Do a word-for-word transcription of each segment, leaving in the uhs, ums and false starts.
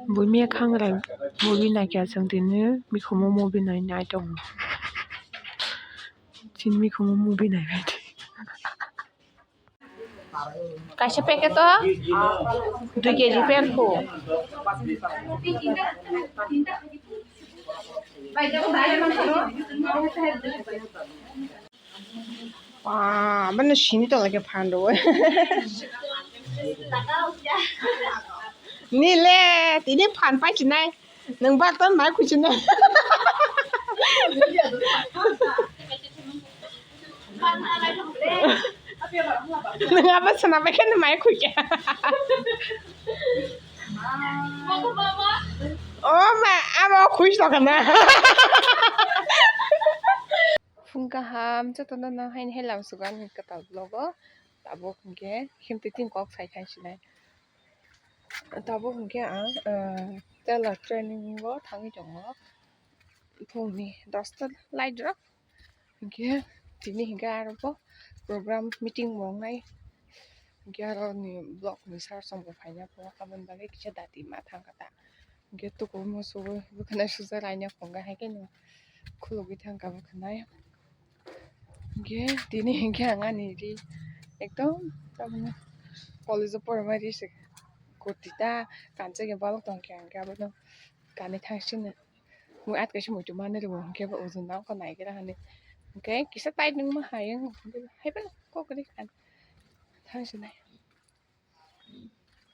Buimia khangrang movie naikha chwng tini mikhumo movie nai nai tongo. Chini mikhumo movie nai bai di. Kaisa packet o dui kg pen phu. Wah, aboni sini tongla khe phan rw. Nile, tini phan pai chinai. Nwng bak ton mai khuisinai. Nwng abo swnam bai khe mai khuikha. O ma, abo khuis tongkha na. Phung kaham jotono no haini hai lamsugo ani kwtal vlog o. Tabuk hinkhe himtwi tin kok sai thang sinai. Tabuk hinkhe ang, ah, teller training o thangwi tongo. Phungni dosta light rok. Hinkhe tini hinkhe aro bo program meeting bo wngnai. Hinkhe aro ni block ni sir song bo phaina phungo, aboni bagwi kisa dati ma thang kha ta. Hinkhe tukubumo sugo bwkhwnai suja laina phungo, haikhe no khulugwi thang kha bwkhwnai. Hinkhe tini hinkhe ang ani ri ekdom tamni college o porima ri se kurti ta kanchai khe balok tongkhe, hinkhe abono kanwi thang sini. Mui at kaisa muitu manwi rwo, hinkhe bo ujuna wngkha naigra hinwi. Hinkhe kisa tight wngma hai wng, hai phano kok kwrwi kha. Thang sinai.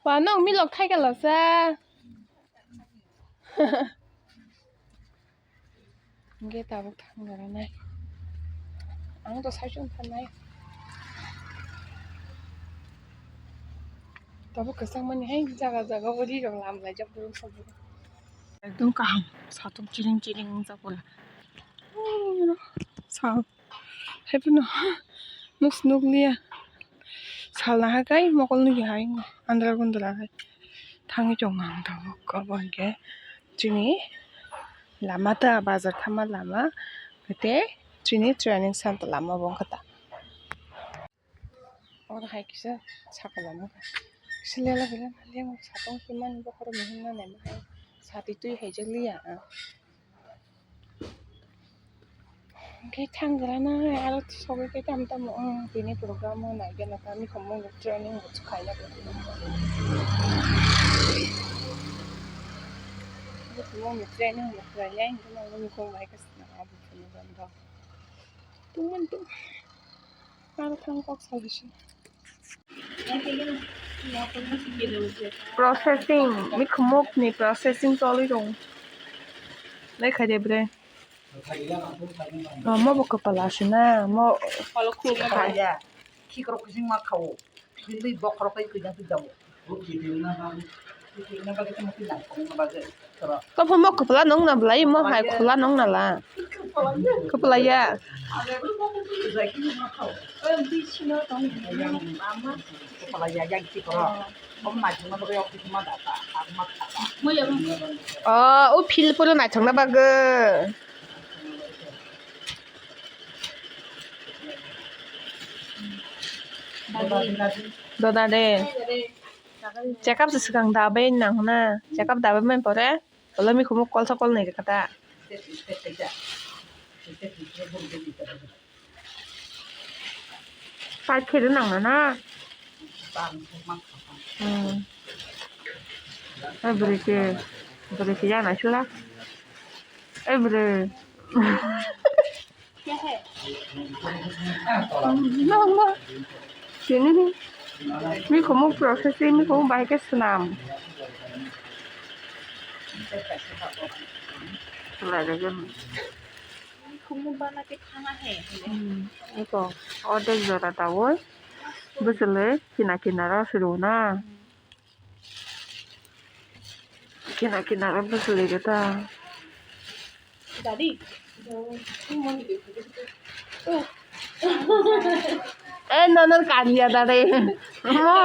Wa, nwng milok thaikhe lasa. Hinkhe tabuk thang dara nai. Ang to saichung thangnai. Tabuk kwchangmani hai jaga jaga o ri rok lam laijak borok sobo. Ekdom kaham, satung chiring chiring wngjak pura. Sa, hai phano nuk nuk liya. Sal nahar kai mokol nugwi hai andra gundra hai thangwi tongo ang tabuk. Obo hinkhe chini lama ta, bazar thangma lama, tei chini training center lama bo wngkha ta. Oro hai kisa saka lama kha. Kisa lela lela ma lema satong himani bokhorok ni himna naima hai sati twi haijak liya ang. Hwnkhe thang gra na aro sogwi khe tamo tamo wng tini program o naigena ta mikhumu training bo khaina. Mikhumu training bo khainai hwnkhe nangni mukhung bai khe swnam abo phunukgwi tongmani tong. Aro thang kok salai se. Processing, mikhumuk ni processing choli rong. Nai khai de bre. Oh, mo bo kwpal asina, mo. Khikro khising ma khao. Himwi bokhorok bai kwijang twi jago. Topho mo kwpla nung na bwlai, mo hai khula nung na la. Kwpla ya. Kwpla ya, yang si koro. Om ma jima bagwi ok ma da ta, ak ma ta. Oh, o phil puro naithok na bagwi. Doda de. Check up se swkang da bai nang hwna. Check up da bai mai pore. Ulo mikhumuk kolsa kolnwi rwkha ta. Pai khe rw nang nana. Hmm. Ai bwrwi khe, bwrwi khe yana sula. Ai bwrwi. Tini mikhumuk processing, mikhumuk bahai khe swnam. Hmm, eko, ordek jora dawoi. Bwswlwi kina kina rw siro na. Kina kina rw bwswlwi ta. Dadi. Eh, nono kania dadi. Mo.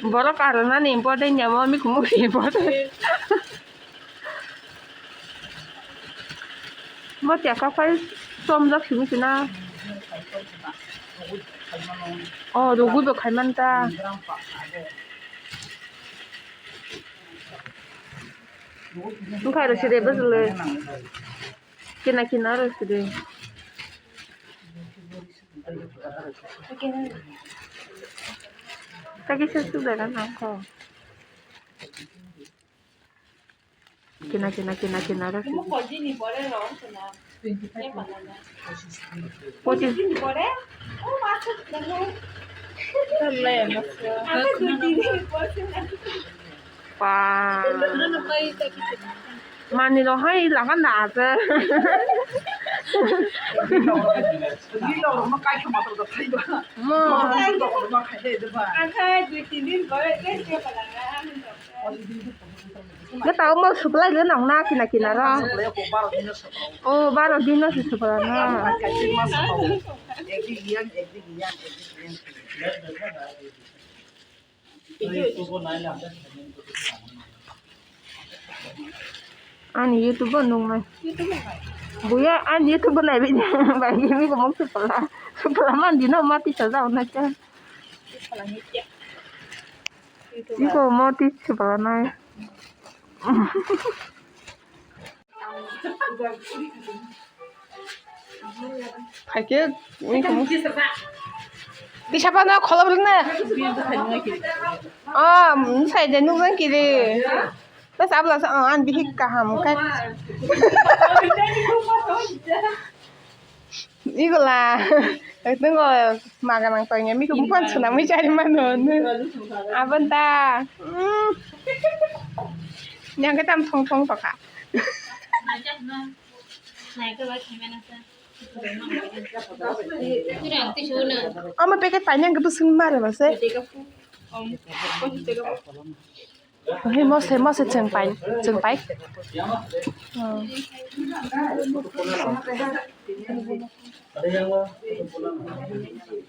Borok karona ni important ya, mo mikhumuk ni important. Mo tiaka phai chomjak simi sina. Oh, rugui bo khai man ta. Wngkha rw side bwswlwi. Kina kina rw side. Tei kisa sudana nangkho. Kina kina kina kina rw side. Pochis. Pa. Mani lo hai laga na ase. Mo. Gata mo supply le nang na kina kina ro. O baro din no se supply na. Ani YouTube o nungnai. Buya ani YouTube o naibi bai gimi ko mok supply. Supply man dino mati sa jao na cha. Iko moti supply nai. Phaikhe, ui, kisa pa na kholop rwna. Oh, sai de nukjang kiri. Tas abla sa, oh, an bihik kaham kha. Igola, tongo maga nang tongya, miko bupan swnamwi chari mano. Abon ta, mm. Yang ke tam thong thong tokha. Omo packet painani khe bwswk mare mase. Hei, mose, mose chwng pai, chwng pai. Oh.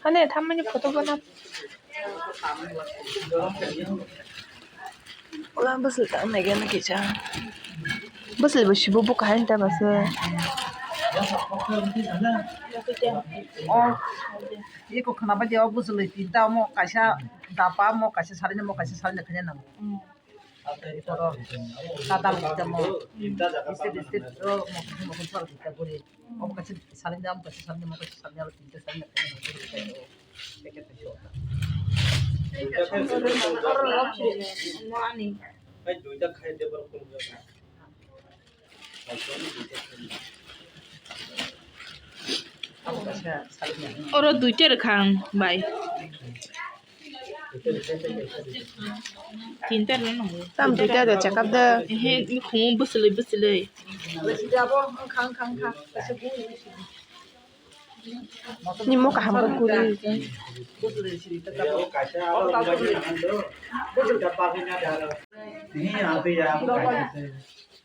Hane, thammani photo bona. Ola bwswk tang nai gana kisa. Bwswk bo sibo bo kahai ta base. Oh. Eko khwna bai de o bwswlwi tinta omo kaisa dapa omo kaisa salini omo kaisa salini khaina nango. Oro kadal kita mo. Biscuit biscuit o mo mo mo sal kita guri. Omo kaisa salini omo kaisa salini omo kaisa salini aro tinta salini khaina nango. Packet paisa. Oro lok siri mo ani. Oro duita rwkha ang bai. Tinta rwna nango. Tam duita rw chakap de. Ehe, mi khumu bwswlwi bwswlwi. Nimo kaham khe guri.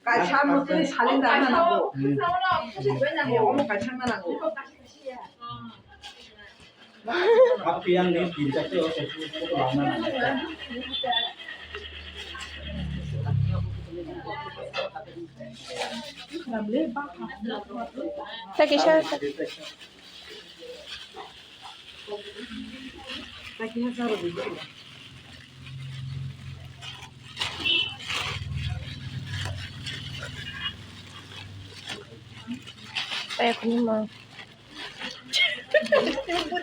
Kaisa mo twi salin rwna nango. Omo kaisa ma nango. Tei kaisa.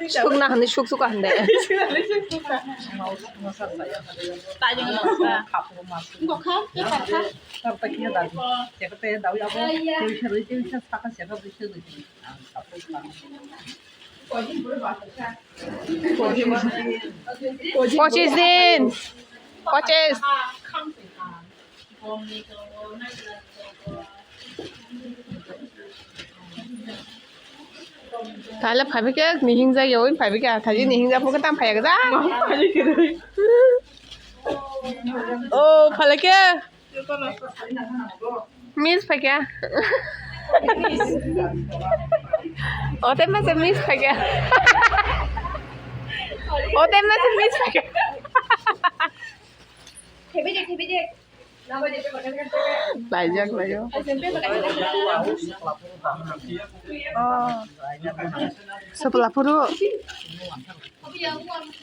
Sukna hwnwi suk suk hwn de. Pochis din. Pochis. Tala phabi khe nihing jagao, phabi khe athaji nihing jabo khe tam phaiya khe jang. Oh, phalai khe. Miss phaikha. Ote masa miss phaikha. Ote masa miss phaikha. Thebide, thebide. Laijak laio. Oh. Soplaphuru.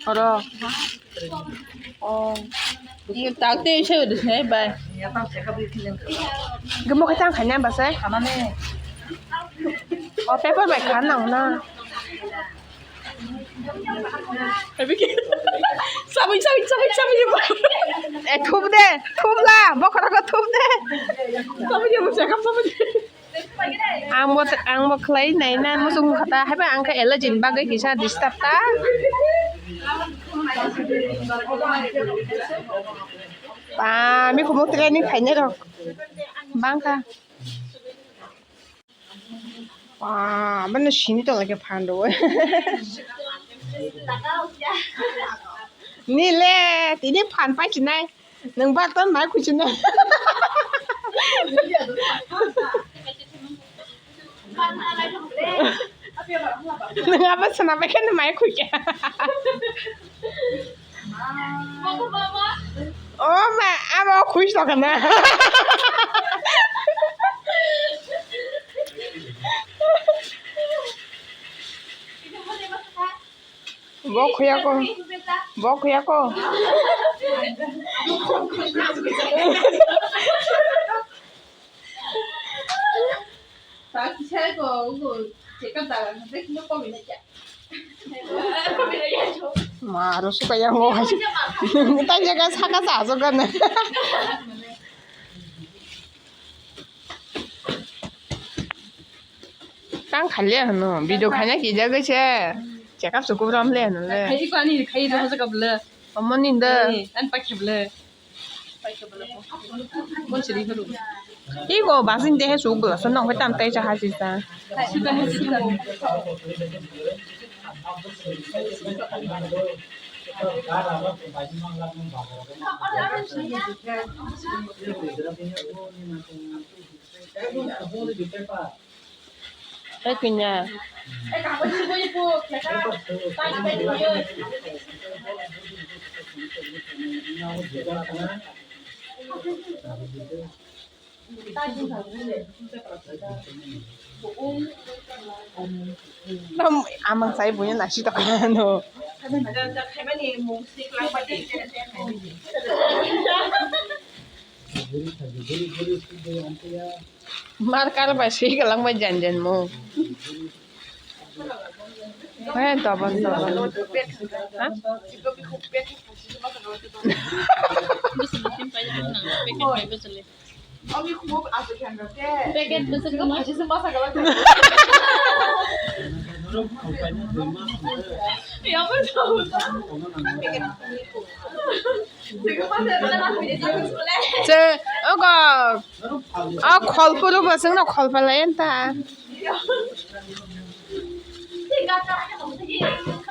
Oro. Oh. Takte ise udu se bai. Gemo khe tang khaina ba se? Oh, paper bai khan nang na. Sabik, sabik, sabik, sabik. Eh, thup de, thup la, bokhorok thup de. Sabik, sabik, sabik. Ang bo, ang bo khlai nai na muchung khata, haiba ang khe allergy ni bagwi kisa disturb ta. Ba, mi kumo training khainai rok. Bangkha. Ba, mano sini to lagi phan do. Ni le, tini phan pai chinai. Nang bak ton mai khuchina. Nang apa sana pai kan mai khuya. Oh ma, abo khuis to kana. Bo khuya ko. Bo khuya ko. Ma, aro suka yang ngo hai. Tanya ka saka sa so kan. Tang khalia hano, video khaina kijagwi se. Check up se kubram le hano le. Khai ko ani khai do se kabla. Omo ninda. An pakhe bla. Iko basing dehe suk glass nong tam tai cha hasi sa. Hai kunya. Tam amang sai bunya nasi tak ano. Markar bai swi kwlwng bai jan jan mo. He, tobon, tobon. Ha? Packet bwswk kwma. Che, ogo, o kholpuru bo chwngno kholpalai anta.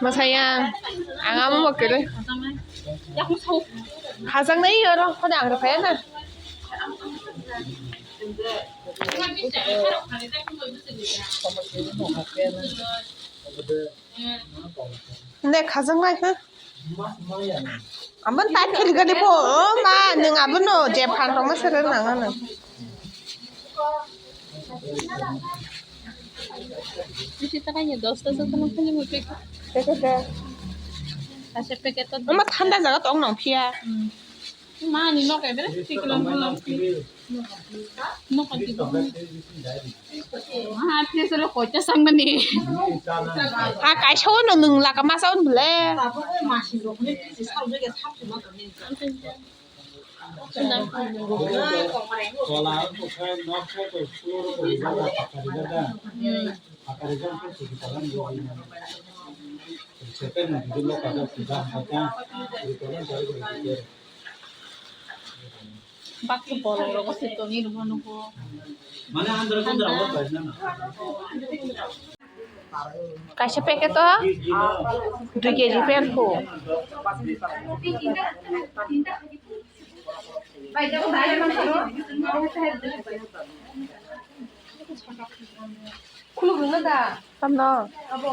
Masaya, ang amo mo kere. Hajaknai oro, hoda ang rwphaya na. Hindi, hajaknai, ha? Abon ta khil gani bo, o ma, nwng abono je phan tongma sere nang ano. Bisi ta kanya dos ta sa tong khali mo packet. Packet da. Asa packet to. Ama thanda jaga tong nang phiya. Hmm. Mani nok ebere tiklam bulam. Nok ati. Ha, tesa lo koita sangmani. Ha, kaisa ono nwng laka masa on bole. Baksa bolong rogo se tongwi rwma nugo. Kaisa packet o dui kg pen pho. Khuluk rwna da. Samno. Abo.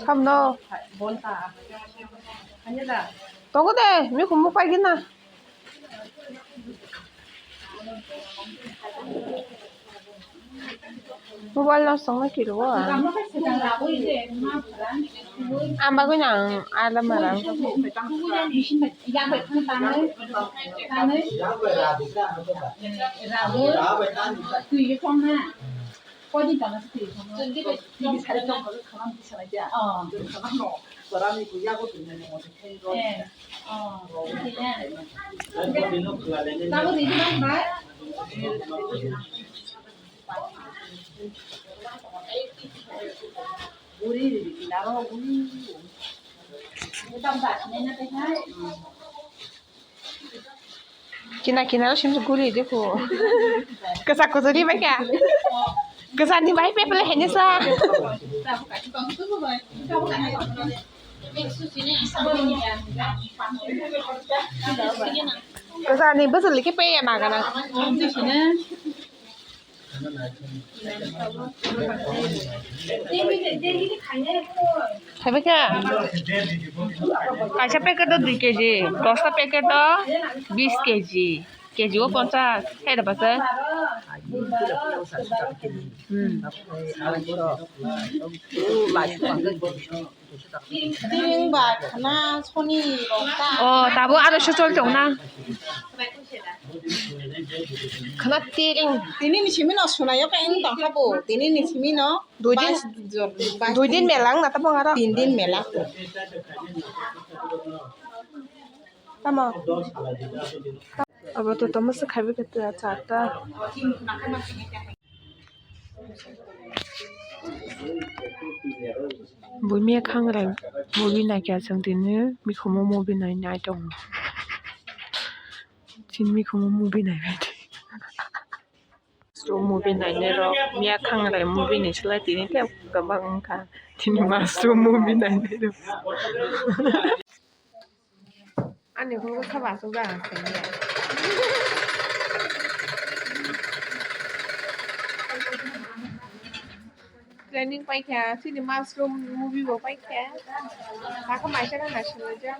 Samno. Bonta. Hanya da. Tongo de, mi kumu paigina. Mobile no songno kiriwo ang. Ang bagwi no ang alama rang. Kina kina ro sim guri de ko. Kasa ko jori bai ka. Kasa ni bai pe pele hene sa. Kasa ni bwswk like pe ya ma gana. Thaibai kha. Kaisa packet o dui kg, dosta packet o bis kg, kg o ponchas, hai da basa. Hmm. Tiring ba khana soni rok ta. O, tabo aro so chol tong na. Khana tiring. Tini ni simi no sunai yo kain tong kha bo. Tini ni simi no. Dui din, bas jor, bas dui din melang na tamo aro. Tin din mela. Tamo. Abo to tamo se khaibe kete charta. Bo miya khangrai movie naikha chwng tini mikhumo movie nai nai tongo. Chini mikhumo movie nai bai di. Master movie nainai rok miya khangrai movie ni slai tini tei kwbang wngkha tini master movie nainai rok. Ani hwnwi kha bo aswk da ang saimanya. Training paikha, chini mushroom movie bo paikha. Hakhe maisa gana naisinglaijak.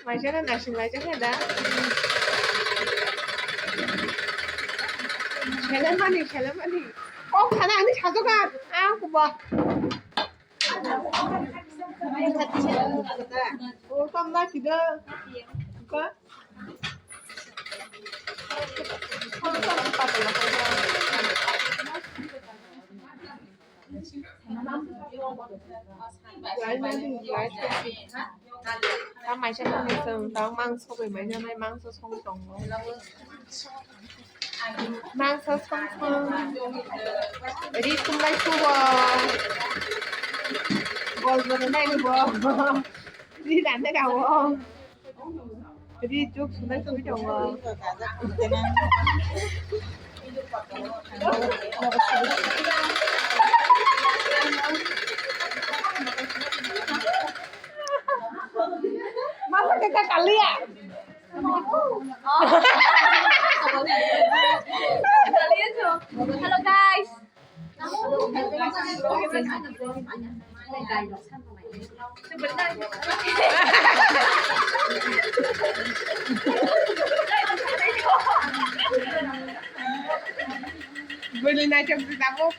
Maisa gana naisinglaijak khe da. Selemani, selemani. Kok sana ani sajak ang. Ang kuba. Ta maisa nang ni song, ta mangso bai maisa nai mangso song tongo. Mangso song song. Ri sung lai subo. Gol gol nai bo. Ri dan de ga wo. Ri juk sung lai sung tongo. Masa kita kalian. Hello guys. Bwrwi naithok se tabuk.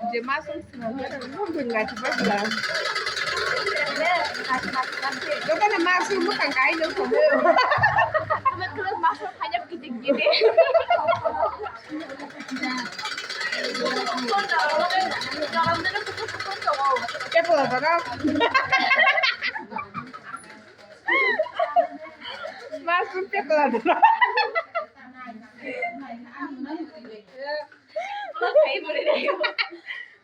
Je masuk swnam, mungkin ngaji bagla. Dokana masuk bwkang kai nung tongo. Masuk hanya kidik kidik. Tepung apa kau? Masuk tepung apa?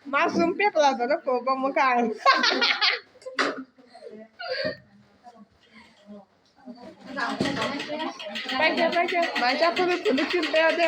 Mushroom pepla doro ko ba mwkhang. Paikha, paikha. Mai cha phuru phuru chim pe ade.